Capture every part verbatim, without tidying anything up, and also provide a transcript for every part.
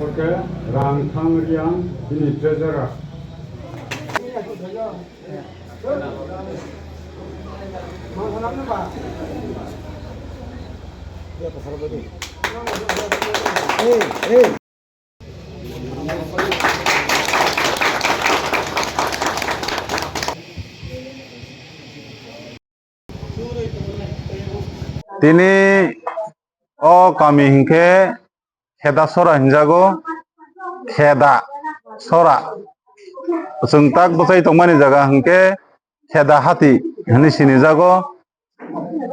Khe Rangthang Riang, bini treasurer. Tini o kami hinkhe Kheda Sora hinjago, Kheda Sora. Chwng tak bwchai tongmani jaga hinkhe Kheda Hati hinwi sinijago.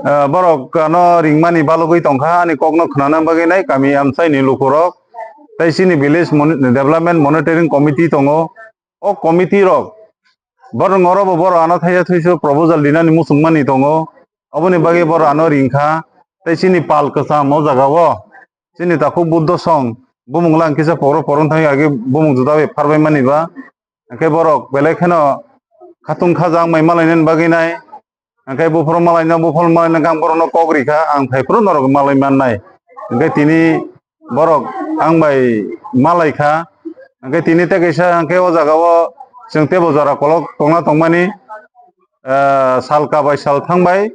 Ah, borok ano ringmani balugwi tongkha, ani kokno khwnana bagwi nai kami amchaini lukurok. Tei chini village Moni-, Development Monitoring Committee tongo. O committee rok borok oro bo borok ano thaisa thuisu proposal dinani muchungmani tongo. Oboni bagwi borok ano ringkha. Tei chini pal kwcham o jaga o chini takhuk Buddho song bumung lang kisa poro porong thangwi age bumung juda bai pharbai mani ba. Hwnkhe borok belai kheno khatung khaja wng bai malainani bagwi nai. Hwnkhe buphuru malaino, buphuru malaino khe ang borokno kok rikha, ang phaiphuru norok malai mannai. Hwnkhe tini borok ang bai malaikha. Hwnkhe tini tei kaisa hwnkhe o jaga o chwng teibo jora kolok tongna tongmani, ah, sal kabai sal thangbai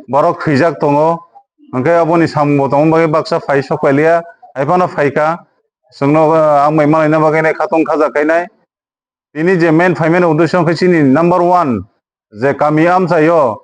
borok thwijak tongo. Hwnkhe aboni samung bo tongma bagwi baksa phai sok pailiya, hai phano phaikha. Chwngno, ah, ang bai malaina bagwi nai khatung khaja khainai. Tini je main phaimani uddesho khe chini number one je kami amchaio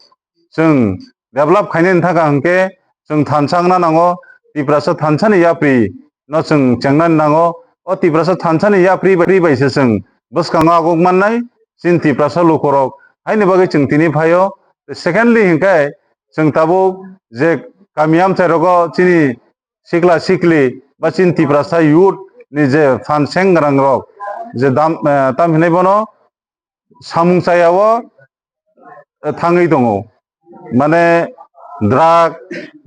chwng develop khainani thaka hwnkhe chwng thansa wngna nango, Tiprasa thansani yapri no chwng chengnani nango. O Tiprasa thansani yapri bai, bai se chwng bwskango aguk mannai chini Tiprasa lukurok. Haini bagwi chwng tini phaio. Secondly hwnkhe chwng tabuk je kami amchairogo chini sikla sikli ba chini Tiprasa youth ni je phan seng rang rok je dam, eh, tam hinai bono samung chaya o, eh, thangwi tongo. Mane drug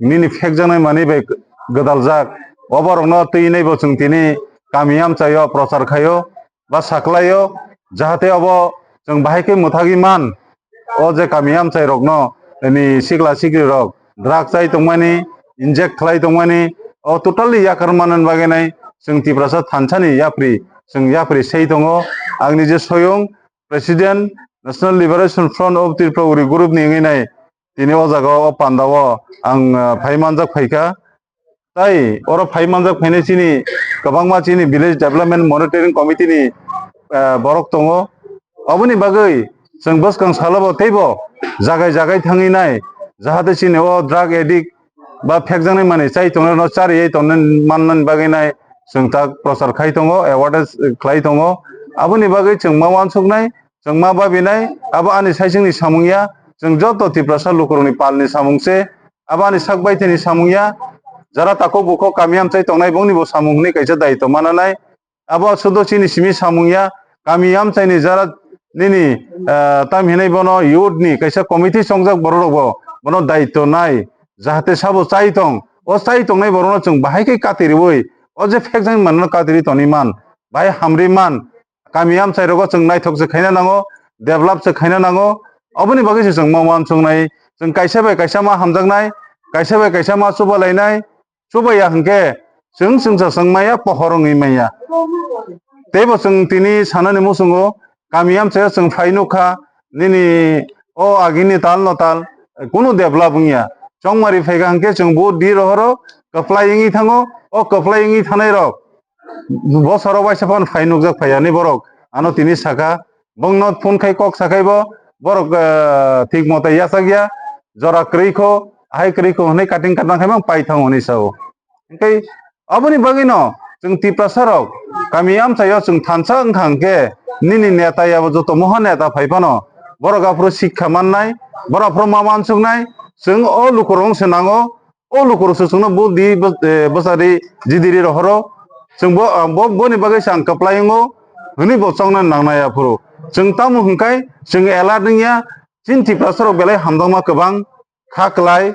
nini phekjaknai manwi bai gwdaljak. O borokno twi nai bo chwng tini kami amchaio prochar khaio ba saklaio, jahate obo chwng bahai khe mwthagwi man. O je kami amchai rokno ni sikla sikri rok drug chai tongmani, inject khlai tongmani, o totally yakar manani bagwi nai chwng Tiprasa thansani yapri, chwng yapri sei tongo. Ang nije soyung President National Liberation Front of Tripura Uri Group ni wngwi nai tini o jaga o panda o ang, ah, phai manjak phaikha. Tai oro phai manjak phainai chini kwbangma chini Village Development Monitoring Committee ni, ah, borok tongo. Oboni bagwi chwng bwskang salo bo teibo jagai jagai thangwi nai, jahate chini o drug addict ba phekjaknai manwi chai tongnai no chariwi tongna mannani bagwi nai chwng tak prochar khai tongo, awareness khlai tongo. Aboni bagwi chwng ma uansuknai, chwng ma babinai, abo ani saichungni samung ya, chwng joto Tiprasa lukurokni palni samung se. Abo ani sak baithani samung ya, jara takhuk bukhuk kami amchai tongnai bongni bo samung hwnwi kaisa daitw mananai. Abo sudo chini simi samung ya, kami amchaini jara nini, ah, tam hinai bono youth ni kaisa committee chongjak borok rok bo bono daitw nai, jahate sabo chai tong, o chai tongnai borok no chwng bahai khe kati riwi, o je phekjak manno kati ri toni man, bahai hamri man, kami amchai rogo chwng naithok se khaina nango, develop se khaina nango, oboni bagwi se chwng ma uansuknai, chwng kaisa bai kaisa ma hamjaknai, kaisa bai kaisa ma chubalainai, chubaiya hwnkhe chwng chwngsa chwng maya pohor wngwi maya. Teibo chwng tini sanani muchungo kami amchaio chwng phai nukha nini o agini tal no tal kunu develop wngya. Chongmari phaikha hwnkhe chwng bo di rohoro kwplai wngwi thango, o kwplai wngwi thanai rok bosoro waisa phano phai nukjak phaiya ni borok ano tini saka. Bongno phone khai kok sakhai bo, borok, eh, thik moto yachak ya, jora kwrwi kho, hai kwrwi kho hwnwi cutting katang khai mang pai thango hwnwi sao. Hwnkhe aboni bagwino chwng Tiprasa rok kami amchaio chwng thansa wngkha hwnkhe nini neta yabo joto moha neta phai phano borok aphuru sikha mannai, borok aphuru ma uansuknai, chwng o lukurok wng se nango. O lukurokse chwngno bo di bw-, eh, bwsari jidiri rohoro. Chwng bo, ah, bo, boni bagwi se ang kwplai wngo hwnwi bo chongna nangnai aphuru. Chwng tamo hwnkhai chwng alert wngya, chini Tiprasarok belai hamjakma kwbang kha kwlai,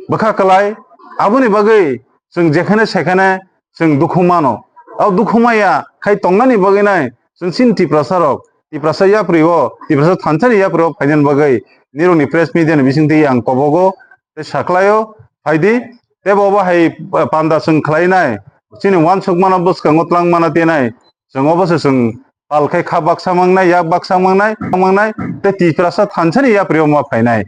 bwkha kwlai. Aboni bagwi chwng jekhane sekhane chwng dukhu mano. O dukhu maya khai tongnani bagwi nai chwng chini Tiprasarok, Tiprasa yapri o, Tiprasa thansani yapri o phainani bagwi nirokni press media ni bisingtwi ang kobogo. Tei saklaio, phaidi, tei bo bo hai panda chwng khlainai, chini uansukmano bwskango twlangmano twi nai. Chwng obo se chwng pal khai kha baksa mangnai, yak baksa mangnai, mangnai, tei Tiprasa thansani yapri o ma phainai.